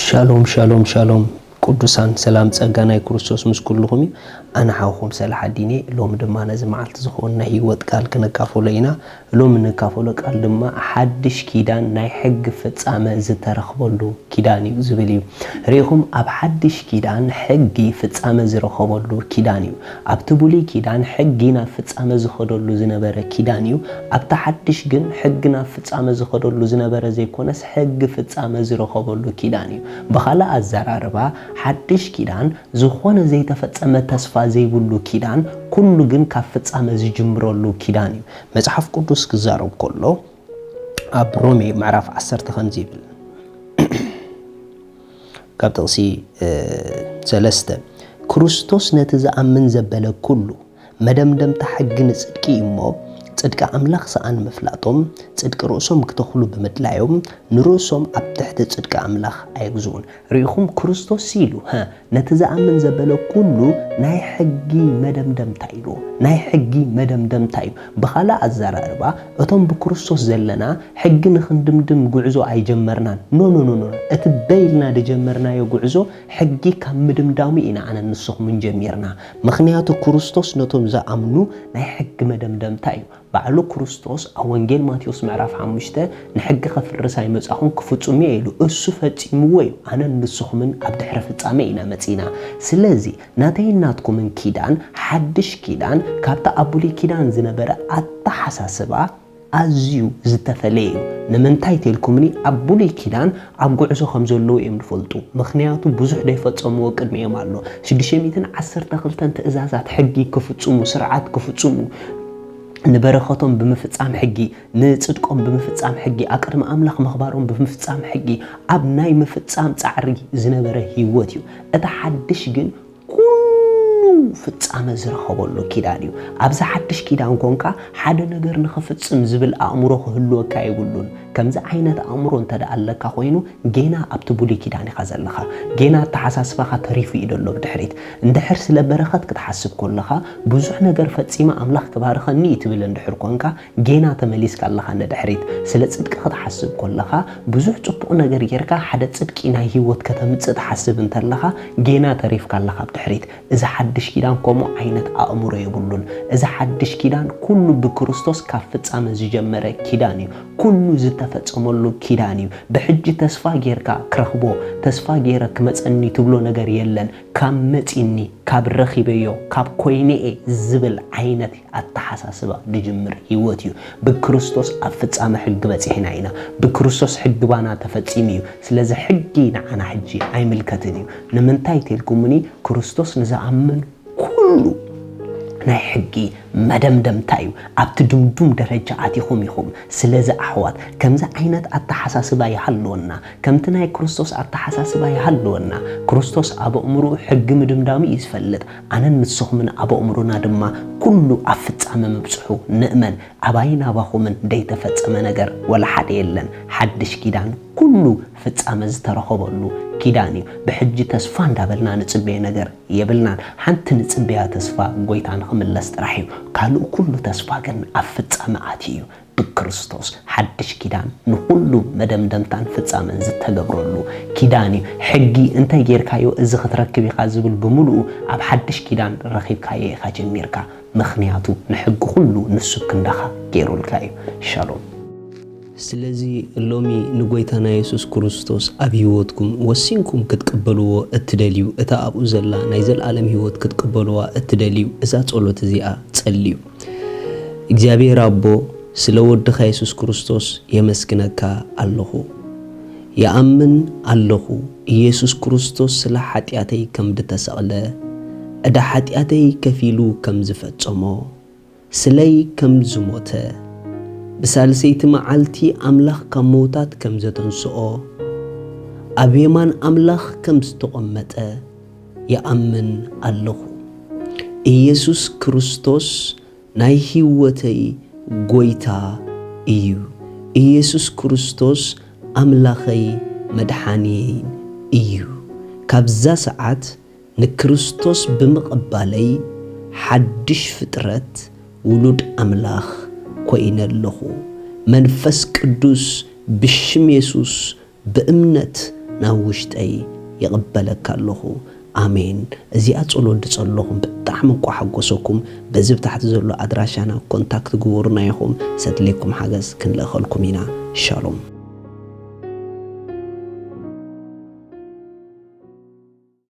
ሻሎም ሻሎም ሻሎም ቅዱሳን፣ ሰላም ጸጋ ናይ ክርስቶስ ምስ ኩልኹም እዩ። ኣነ ሓውኹም ሰላሓዲን እየ። ሎሚ ድማ ነዚ መዓልቲ ዝኸውን ናይ ህይወት ቃል ክንካፈሎ ኢና። ሎሚ እንካፈሎ ቃል ድማ ሓድሽ ኪዳን ናይ ሕጊ ፍጻመ ዝተረኽበሉ ኪዳን እዩ ዝብል እዩ። ርኢኹም፣ ኣብ ሓድሽ ኪዳን ሕጊ ፍጻመ ዝረኸበሉ ኪዳን እዩ። ኣብቲ ብሉይ ኪዳን ሕጊ ናብ ፍጻመ ዝኸደሉ ዝነበረ ኪዳን እዩ። ኣብቲ ሓድሽ ግን ሕጊ ናብ ፍጻመ ዝኸደሉ ዝነበረ ዘይኮነስ ሕጊ ፍጻመ ዝረኸበሉ ኪዳን እዩ። ብኻልእ ኣዘራርባ ሓድሽ ኪዳን ዝኾነ ዘይተፈጸመ ተስፋ ዘይብሉ ኪዳን፣ ኩሉ ግን ካብ ፍጻመ ዝጅምረሉ ኪዳን እዩ። መጽሓፍ ቅዱስ ክዛረብ ከሎ ኣብ ሮሜ ምዕራፍ ዓሰርተ ከምዚ ይብል፣ ካብ ጥቕሲ ሰለስተ፣ ክርስቶስ ነቲ ዝኣምን ዘበለ ኩሉ መደምደምታ ሕጊ ንጽድቂ እዩ እሞ፣ ጽድቂ ኣምላኽ ሰኣን ምፍላጦም፣ ጽድቂ ርእሶም ክተኽሉ ብምድላዮም፣ ንርእሶም ኣብ ትሕቲ ጽድቂ ኣምላኽ ኣየግዝኡን። ርኢኹም፣ ክርስቶስ ኢሉ፣ ሀ፣ ነቲ ዝኣምን ዘበለ ኩሉ ናይ ሕጊ መደምደምታ ኢሉ። ናይ ሕጊ መደምደምታ እዩ። ብኻልእ ኣዘራርባ፣ እቶም ብክርስቶስ ዘለና፣ ሕጊ ንኽንድምድም ጉዕዞ ኣይጀመርናን። ኖ፣ ኖ፣ ኖ፣ ኖ። እቲ በይልና ዝጀመርናዮ ጉዕዞ፣ ሕጊ ካብ ምድምዳሙ ኢና ኣነን ንስኹምን ጀሚርና። ምኽንያቱ፣ ክርስቶስ ነቶም ዝኣምኑ ናይ ሕጊ መደምደምታ እዩ። ባዕሉ ክርስቶስ ኣብ ወንጌል ማቴዎስ ምዕራፍ ሓሙሽተ፣ "ንሕጊ ከፍርስ ኣይመጻኹን፣ ክፍጽም እየ" ኢሉ። እሱ ፈጺምዎ እዩ። ኣነን ንስኹምን ኣብ ድሕረ ፍጻመ ኢና መጺና። ስለዚ፣ ናተይን ናትኩምን ኪዳን፣ ሓድሽ ኪዳን፣ ካብቲ ኣብ ብሉይ ኪዳን ዝነበረ ኣተሓሳስባ ኣዝዩ ዝተፈለየ እዩ። ንምንታይ ተልኩምኒ፣ ኣብ ብሉይ ኪዳን ኣብ ጉዕዞ ከም ዘለዉ እዮም ዝፈልጡ። ምኽንያቱ፣ ብዙሕ ዘይፈጸምዎ ቅድሚኦም ኣሎ። ሽዱሽተ ሚእትን ዓሰርተ ክልተን ትእዛዛት ሕጊ ክፍጽሙ፣ ስርዓት ክፍጽሙ፣ ንበረኸቶም ብምፍጻም ሕጊ፣ ንጽድቆም ብምፍጻም ሕጊ፣ ኣብ ቅድሚ ኣምላኽ ምኽባሮም ብምፍጻም ሕጊ፣ ኣብ ናይ ምፍጻም ጻዕሪ ዝነበረ ህይወት እዩ። እቲ ሓድሽ ግን ኩሉ ፍጻመ ዝረኸበሉ ኪዳን እዩ። ኣብዚ ሓድሽ ኪዳን ኮንካ፣ ሓደ ነገር ንኽፍጽም ዝብል ኣእምሮ ክህልወካ የብሉን። ከምዚ ዓይነት ኣእምሮ እንተ ደኣ ኣለካ ኮይኑ፣ ጌና ኣብቲ ብሉይ ኪዳን ኢኻ ዘለኻ። ጌና ኣተሓሳስባኻ ተሪፉ እዩ ዘሎ ብድሕሪት። እንድሕር ስለ በረኸት ክትሓስብ ከለኻ፣ ብዙሕ ነገር ፈጺመ ኣምላኽ ክባርኸኒ እዩ ትብል እንድሕር ኮንካ፣ ጌና ተመሊስካ ኣለኻ ንድሕሪት። ስለ ጽድቂ ክትሓስብ ከለኻ፣ ብዙሕ ጽቡቕ ነገር ጌርካ፣ ሓደ ጽድቂ ናይ ህይወት ከተምጽእ ትሓስብ እንተለኻ፣ ጌና ተሪፍካ ኣለኻ ኣብ ድሕሪት። እዚ ሓድሽ ኪዳን ከምኡ ዓይነት ኣእምሮ የብሉን። እዚ ሓድሽ ኪዳን ኩሉ ብክርስቶስ ካብ ፍጻመ ዝጀመረ ኪዳን እዩ። ኩሉ ዝተፈጸመሉ ኪዳን እዩ። ብሕጂ ተስፋ ጌርካ ክረኽቦ፣ ተስፋ ጌረ ክመጸኒ ትብሎ ነገር የለን። ካብ መጺኒ፣ ካብ ረኺበዮ፣ ካብ ኮይነ'የ ዝብል ዓይነት ኣተሓሳስባ ዝጅምር ህይወት እዩ። ብክርስቶስ ኣብ ፍጻመ ሕጊ በጺሕና ኢና። ብክርስቶስ ሕጊ ባና ተፈጺሙ እዩ። ስለዚ ሕጊ ንዓና ሕጂ ኣይምልከትን እዩ። ንምንታይ ተልኩምኒ፣ ክርስቶስ ንዝኣምን ኩሉ ናይ ሕጊ መደምደምታ እዩ። ኣብቲ ድምዱም ደረጃ ኣቲኹም ኢኹም። ስለዚ ኣሕዋት፣ ከምዚ ዓይነት ኣተሓሳስባ ይሃልወና። ከምቲ ናይ ክርስቶስ ኣተሓሳስባ ይሃልወና። ክርስቶስ ኣብ ኣእምሮኡ ሕጊ ምድምዳሙ እዩ ዝፈልጥ። ኣነን ንስኹምን ኣብ ኣእምሮና ድማ ኩሉ ኣብ ፍጻመ ምብጽሑ ንእመን። ኣባይን ኣባኹምን ዘይተፈጸመ ነገር ወላ ሓደ የለን። ሓድሽ ኪዳን ኩሉ ፍጻመ ዝተረኸበሉ ኪዳን እዩ። ብሕጂ ተስፋ እንዳበልና ንጽበዮ ነገር የብልናን። ሓንቲ ንጽበያ ተስፋ ጎይታ ንኽምለስ ጥራሕ እዩ። ካልእ ኩሉ ተስፋ ግን ኣብ ፍጻመ ኣትዩ እዩ። ብክርስቶስ ሓድሽ ኪዳን ንኹሉ መደምደምታን ፍጻመን ዝተገብረሉ ኪዳን እዩ። ሕጊ እንተ ጌርካዮ እዚ ክትረክብ ኢኻ ዝብል ብምሉኡ ኣብ ሓድሽ ኪዳን ረኺብካዮ ኢኻ ጀሚርካ። ምኽንያቱ ንሕጊ ኩሉ ንሱ ክንዳኻ ገይሩልካ እዩ። ሻሎም። ስለዚ ሎሚ ንጎይታና የሱስ ክርስቶስ ኣብ ህይወትኩም ወሲንኩም ክትቅበልዎ እትደልዩ፣ እታ ኣብኡ ዘላ ናይ ዘለኣለም ህይወት ክትቅበልዋ እትደልዩ፣ እዛ ጸሎት እዚኣ ጸልዩ። እግዚኣብሔር ኣቦ፣ ስለ ወድኻ የሱስ ክርስቶስ የመስግነካ ኣለኹ። ይኣምን ኣለኹ፣ ኢየሱስ ክርስቶስ ስለ ሓጢኣተይ ከም ዝተሰቕለ፣ ዕዳ ሓጢኣተይ ከፊሉ ከም ዝፈጸሞ፣ ስለይ ከም ዝሞተ፣ ብሳልሰይቲ መዓልቲ ኣምላኽ ካብ ምዉታት ከም ዘተንስኦ፣ ኣብ የማን ኣምላኽ ከም ዝተቐመጠ ይኣምን ኣለኹ። ኢየሱስ ክርስቶስ ናይ ህይወተይ ጎይታ እዩ። ኢየሱስ ክርስቶስ ኣምላኸይ መድሓንየይን እዩ። ካብዛ ሰዓት ንክርስቶስ ብምቕባለይ ሓድሽ ፍጥረት፣ ውሉድ ኣምላኽ ኮይነ ኣለኹ። መንፈስ ቅዱስ ብሽም የሱስ ብእምነት ናብ ውሽጠይ ይቕበለካ ኣለኹ። ኣሜን። እዚኣ ጸሎት ድጸለኹም ብጣዕሚ እኳ ሓጎሰኩም። በዚ ብታሕቲ ዘሎ ኣድራሻና ኮንታክት ግበሩና ኢኹም። ሰድሌኩም ሓገዝ ክንልእኸልኩም ኢና። ሻሎም።